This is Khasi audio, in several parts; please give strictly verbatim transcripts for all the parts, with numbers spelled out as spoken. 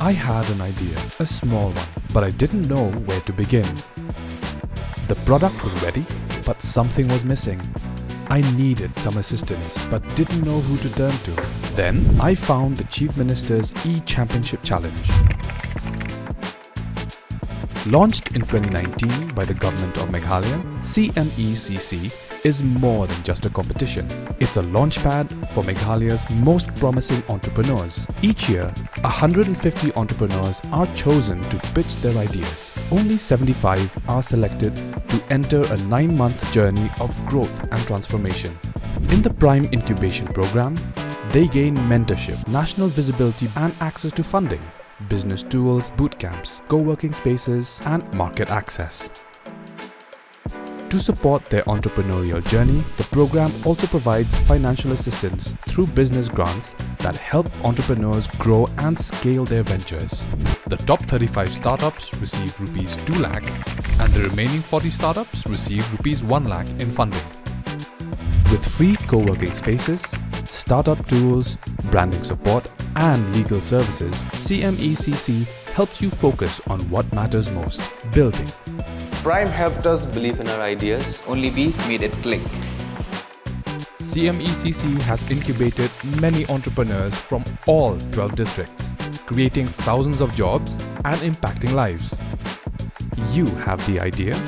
I had an idea, a small one, but I didn't know where to begin. The product was ready, but something was missing. I needed some assistance, but didn't know who to turn to. Then I found the Chief Minister's e-Championship Challenge. Launched in twenty nineteen by the Government of Meghalaya, C M E C C is more than just a competition. It's a launchpad for Meghalaya's most promising entrepreneurs. Each year, one hundred fifty entrepreneurs are chosen to pitch their ideas. Only seventy-five are selected to enter a nine-month journey of growth and transformation. In the Prime Incubation Program, they gain mentorship, national visibility, and access to funding, business tools, boot camps, co-working spaces, and market access. To support their entrepreneurial journey, the program also provides financial assistance through business grants that help entrepreneurs grow and scale their ventures. The top thirty-five startups receive rupees two lakh, and the remaining forty startups receive rupees one lakh in funding. With free co-working spaces, startup tools, branding support, and legal services, C M E C C helps you focus on what matters most: building. Prime helped us believe in our ideas. Only Bees made it click. C M E C C has incubated many entrepreneurs from all twelve districts, creating thousands of jobs and impacting lives. You have the idea,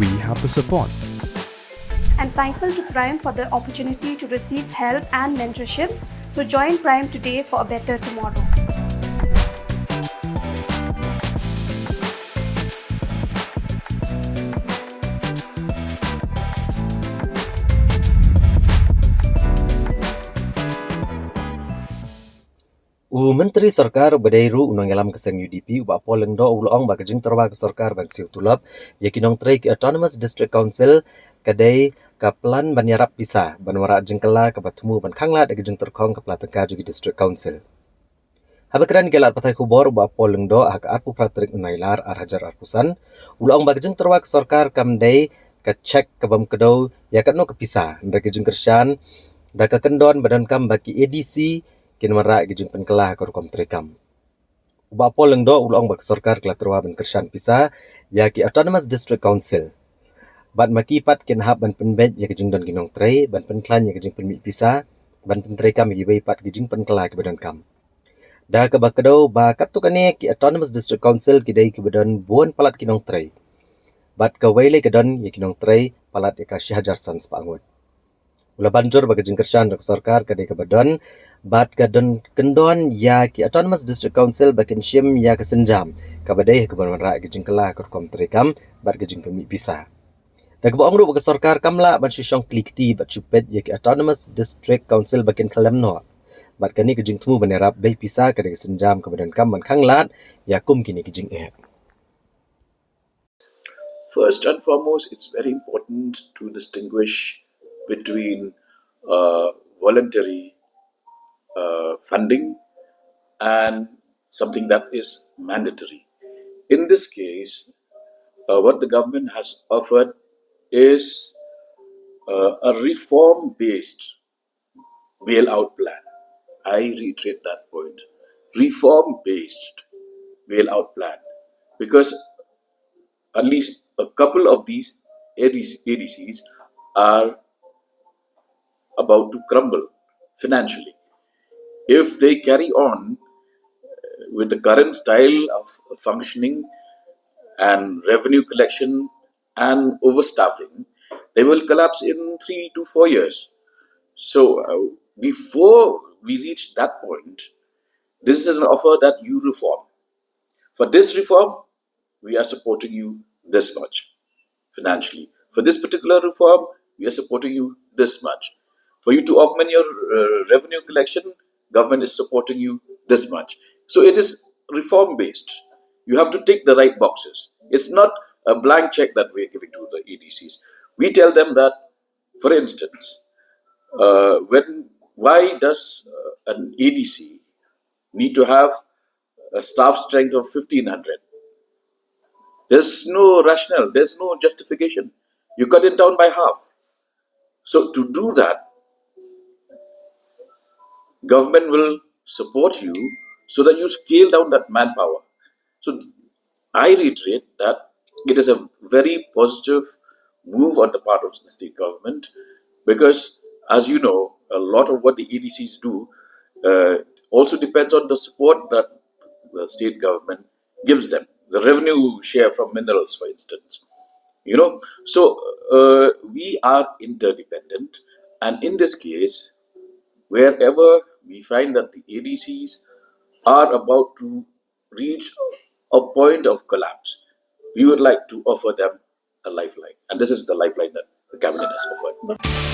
we have the support. I'm thankful to Prime for the opportunity to receive help and mentorship. So join Prime today for a better tomorrow. U Myntri Sorkar uba dei ruh u nongïalam ka seng U D P, u Bah Paul Lyngdoh, u la ong ba ka jingtyrwa ka sorkar ban siew tulop ïa ki nongtrei ki Autonomous District Council ka dei ka plan ban ïarap pisa ban wanrah jingkylla kaba thmu ban khanglad ïa ka jingtyrkhong ka pla tyngka jong ki District Council. Haba kren ïa ki lad pathai khubor, u Bah Paul Lyngdoh, ha ka arphew phra tarik u Nailar ar hajar arphew san, u la ong ba ka jingtyrwa ka sorkar kam dei ka cheque kabym kdew ïa katno ka pisa, hynrei ka jingkyrshan da ka kyndon ba donkam ba ki A D C kin wanrah ïa ka jingpynkylla ha ka rukom treikam. U Bah Paul Lyngdoh u la ong ba ka sorkar ka la tyrwa ban kyrshan pisa ïa ki Autonomous District Council, bad ma ki pat kin hap ban pynbeit ïa ka jingdon ki nongtrei, ban pynkhlaiñ ïa ka jingpynmih pisa, ban pyntreikam ïa kiwei pat ki jingpynkylla kiba donkam. Da kaba kdew ba katto katne ki Autonomous District Council ki dei kiba don bun palat ki nongtrei, bad kawei lei ka don ïa ki nongtrei palat ïa ka shi hajar san spah ngut. U la ban jur ba ka jingkyrshan jong ka sorkar ka dei kaba don bad ka don kyndon ïa ki Autonomous District Council ba kin shim ïa ka sienjam kaba dei ha kaban wanrah ïa ka jingkylla ha ka rukom treikam bad ka jingpynmih pisa. Da kaba ong ruh ba ka sorkar kam lah ban shu shong kli kti bad shu peit ïa ki Autonomous District Council ba kin khlem noh, bad kane ka jingthmu ban ïarap bei pisa ka dei ka sienjam kaba donkam ban khanglad ïa kum kine ki jingeh. First and foremost, it's very important to distinguish between uh, voluntary uh, funding and something that is mandatory. In this case, uh, what the government has offered is uh, a reform based bailout plan. I reiterate that point, reform based bailout plan, because at least a couple of these A D Cs are about to crumble financially. If they carry on uh, with the current style of functioning and revenue collection and overstaffing, they will collapse in three to four years. So, uh, before we reach that point, this is an offer that you reform. For this reform, we are supporting you this much financially. For this particular reform, we are supporting you this much. For you to augment your uh, revenue collection, government is supporting you this much. So it is reform based. You have to tick the right boxes. It's not a blank check that we're giving to the A D Cs. We tell them that, for instance, uh, when why does uh, an A D C need to have a staff strength of fifteen hundred? There's no rationale, there's no justification. You cut it down by half. So to do that, government will support you so that you scale down that manpower. So I reiterate that it is a very positive move on the part of the state government because, as you know, a lot of what the A D Cs do uh, also depends on the support that the state government gives them, the revenue share from minerals, for instance. You know, so uh, we are interdependent, and in this case, wherever we find that the A D Cs are about to reach a point of collapse, we would like to offer them a lifeline. And this is the lifeline that the cabinet has offered.